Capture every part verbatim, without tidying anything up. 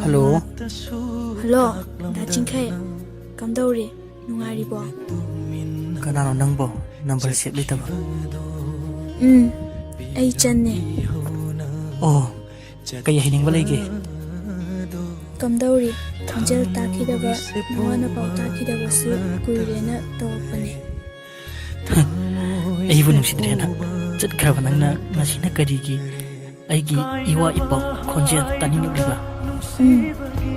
Hello. Hello, ꯗꯥ ꯆꯤꯡꯈꯩ꯫ ꯀꯝꯗꯧꯔꯤ? ꯅꯨꯡꯉꯥꯏꯔꯤꯕꯣ? ꯀꯅꯥꯅꯣ ꯅꯪꯕꯣ? ꯅꯝꯕꯔ ꯁꯦꯞ ꯂꯩꯇꯕ꯫ ꯎꯝ, ꯑꯩ ꯆꯟꯅꯦ꯫ ꯑꯣ, ꯀꯩ ꯍꯥꯏꯅꯤꯡꯕ ꯂꯩꯒꯦ? ꯀꯝꯗꯧꯔꯤ? ꯈꯣꯟꯖꯦꯜ ꯇꯥꯈꯤꯗꯕ, ꯅꯋꯥ ꯅꯄꯥꯎ ꯇꯥꯈꯤꯗꯕꯁꯨ ꯀꯨꯏꯔꯦꯅ ꯇꯧꯔꯛꯄꯅꯦ꯫ ꯑꯩꯕꯨ ꯅꯨꯡꯁꯤꯗ꯭ꯔꯦꯅ ꯆꯠꯈ꯭ꯔꯕ ꯅꯪꯅ ꯉꯁꯤꯅ ꯀꯔꯤꯒꯤ ꯑꯩꯒꯤ ꯏꯋꯥ ꯏꯄꯥꯎ ꯈꯣꯟꯖꯦꯜ ꯇꯥꯅꯤꯡꯂꯛꯂꯤꯕ? ꯎꯝ,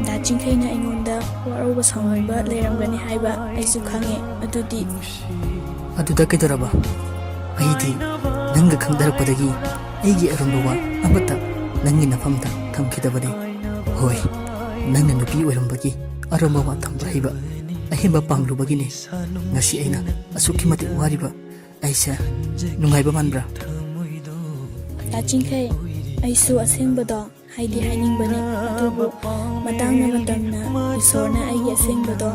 ꯗꯥ ꯆꯤꯡꯈꯩꯅ ꯑꯩꯉꯣꯟꯗ ꯋꯥꯔꯧꯕ ꯁꯥꯎꯅꯤꯡꯕ ꯂꯩꯔꯝꯒꯅꯤ ꯍꯥꯏꯕ ꯑꯩꯁꯨ ꯈꯪꯉꯦ꯫ ꯑꯗꯨꯗꯤ ꯑꯗꯨꯗ ꯀꯩꯗꯧꯔꯕ? ꯑꯩꯗꯤ ꯅꯪꯒ ꯈꯪꯅꯔꯛꯄꯗꯒꯤ ꯑꯩꯒꯤ ꯑꯔꯨꯝꯕ ꯋꯥ ꯑꯃꯠꯇ ꯅꯪꯒꯤ ꯅꯐꯝꯗ ꯊꯝꯈꯤꯗꯕꯅꯤ꯫ ꯍꯣꯏ, ꯅꯪꯅ ꯅꯨꯄꯤ ꯑꯣꯏꯔꯝꯕꯒꯤ ꯑꯔꯨꯝꯕ ꯋꯥ ꯊꯝꯕ ꯍꯩꯕ ꯑꯍꯦꯟꯕ ꯄꯥꯝꯂꯨꯕꯒꯤꯅꯤ ꯉꯁꯤ ꯑꯩꯅ ꯑꯁꯨꯛꯀꯤ ꯃꯇꯤꯛ ꯋꯥꯔꯤꯕ꯫ ꯑꯩꯁꯦ ꯅꯨꯡꯉꯥꯏꯕ ꯃꯥꯟꯕ꯭ꯔꯥ? ꯗꯥ ꯆꯤꯡꯈꯩ, ꯑꯩꯁꯨ ꯑꯁꯦꯡꯕꯗꯣ ꯍꯥꯏꯗꯤ ꯍꯥꯏꯅꯤꯡꯕꯅꯦ, ꯑꯗꯨꯕꯨ ꯃꯇꯥꯡꯅ ꯃꯇꯝꯅ ꯏꯁꯣꯔꯅ ꯑꯩꯒꯤ ꯑꯁꯦꯡꯕꯗꯣ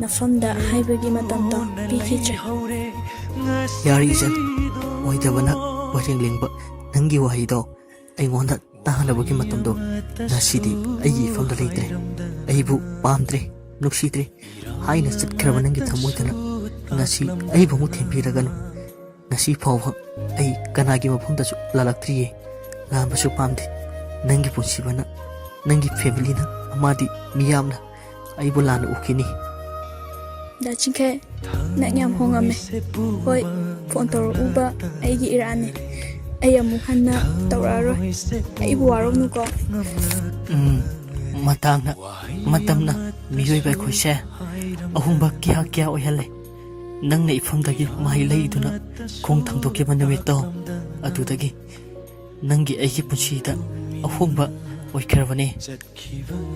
ꯅꯐꯝꯗ ꯍꯥꯏꯕꯒꯤ ꯃꯇꯝꯗꯣ ꯄꯤꯈꯤꯗ꯭ꯔꯦ꯫ ꯌꯥꯔꯦ ꯏꯆꯟ, ꯑꯣꯏꯗꯕꯅ ꯋꯥꯔꯦꯡ ꯂꯦꯡꯕ ꯅꯪꯒꯤ ꯋꯥꯍꯩꯗꯣ ꯑꯩꯉꯣꯟꯗ ꯇꯥꯅꯕꯒꯤ ꯃꯇꯝꯗꯣ ꯉꯁꯤꯗꯤ ꯑꯩꯒꯤ ꯏꯐꯝꯗ ꯂꯩꯇ꯭ꯔꯦ꯫ ꯑꯩꯕꯨ ꯄꯥꯝꯗ꯭ꯔꯦ, ꯅꯨꯡꯁꯤꯗ꯭ꯔꯦ ꯍꯥꯏꯅ ꯆꯠꯈ꯭ꯔꯕ ꯅꯪꯒꯤ ꯊꯃꯣꯏꯗꯅ ꯉꯁꯤ ꯑꯩꯕꯨ ꯑꯃꯨꯛ ꯊꯦꯝꯕꯤꯔꯒꯅꯨ꯫ ꯉꯁꯤ ꯐꯥꯎꯕ ꯑꯩ ꯀꯅꯥꯒꯤ ꯃꯐꯝꯗꯁꯨ ꯂꯥꯜꯂꯛꯇ꯭ꯔꯤꯌꯦ꯫ ꯂꯥꯟꯕꯁꯨ ꯄꯥꯝꯗꯦ꯫ ꯅꯪꯒꯤ ꯄꯨꯟꯁꯤꯕꯅ, ꯅꯪꯒꯤ ꯐꯦꯃꯤꯂꯤꯅ ꯑꯃꯗꯤ ꯃꯤꯌꯥꯝꯅ ꯑꯩꯕꯨ ꯂꯥꯟꯅ ꯎꯈꯤꯅꯤ꯫ ꯗꯥ ꯆꯤꯡꯈꯩ, ꯅꯪ ꯌꯥꯝ ꯍꯣꯡꯉꯝꯃꯦ꯫ ꯍꯣꯏ, ꯐꯣꯟ ꯇꯧꯔꯛꯎꯕ ꯑꯩꯒꯤ ꯏꯔꯥꯟꯅꯦ꯫ ꯑꯩ ꯑꯃꯨꯛ ꯍꯟꯅ ꯇꯧꯔꯛꯑꯔꯣꯏ꯫ ꯑꯩꯕꯨ ꯋꯥꯔꯧꯅꯨꯀꯣ꯫ ꯎꯝ, ꯃꯇꯥꯡꯅ, ꯃꯇꯝꯅ ꯃꯤꯑꯣꯏꯕ ꯑꯩꯈꯣꯏꯁꯦ ꯑꯍꯣꯡꯕ ꯀꯌꯥ ꯀꯌꯥ ꯑꯣꯏꯍꯜꯂꯦ꯫ ꯅꯪꯅ ꯏꯐꯝꯗꯒꯤ ꯃꯍꯩ ꯂꯩꯗꯨꯅ ꯈꯣꯡ ꯊꯥꯡꯗꯣꯛꯈꯤꯕ ꯅꯨꯃꯤꯠꯇꯣ, ꯑꯗꯨꯗꯒꯤ ꯅꯪꯒꯤ ꯑꯩꯒꯤ ꯄꯨꯟꯁꯤꯗ ꯑꯍꯣꯡꯕ ꯑꯣꯏꯈ꯭ꯔꯕꯅꯦ꯫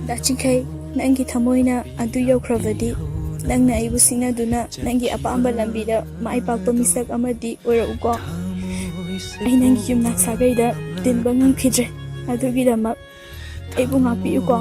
ꯗꯥ ꯆꯤꯡꯈꯩ, ꯅꯪꯒꯤ ꯊꯃꯣꯏꯅ ꯑꯗꯨ ꯌꯧꯈ꯭ꯔꯕꯗꯤ, ꯅꯪꯅ ꯑꯩꯕꯨ ꯁꯤꯡꯅꯗꯨꯅ ꯅꯪꯒꯤ ꯑꯄꯥꯝꯕ ꯂꯝꯕꯤꯗ ꯃꯥꯏ ꯄꯥꯛꯄ ꯃꯤꯁꯛ ꯑꯃꯗꯤ ꯑꯣꯏꯔꯛꯎꯀꯣ꯫ ꯑꯩ ꯅꯪꯒꯤ ꯌꯨꯝꯅꯥꯛ ꯁꯥꯒꯩꯗ ꯇꯤꯟꯕ ꯉꯝꯈꯤꯗ꯭ꯔꯦ꯫ ꯑꯗꯨꯒꯤꯗꯃꯛ ꯑꯩꯕꯨ ꯉꯥꯛꯄꯤꯌꯨꯀꯣ꯫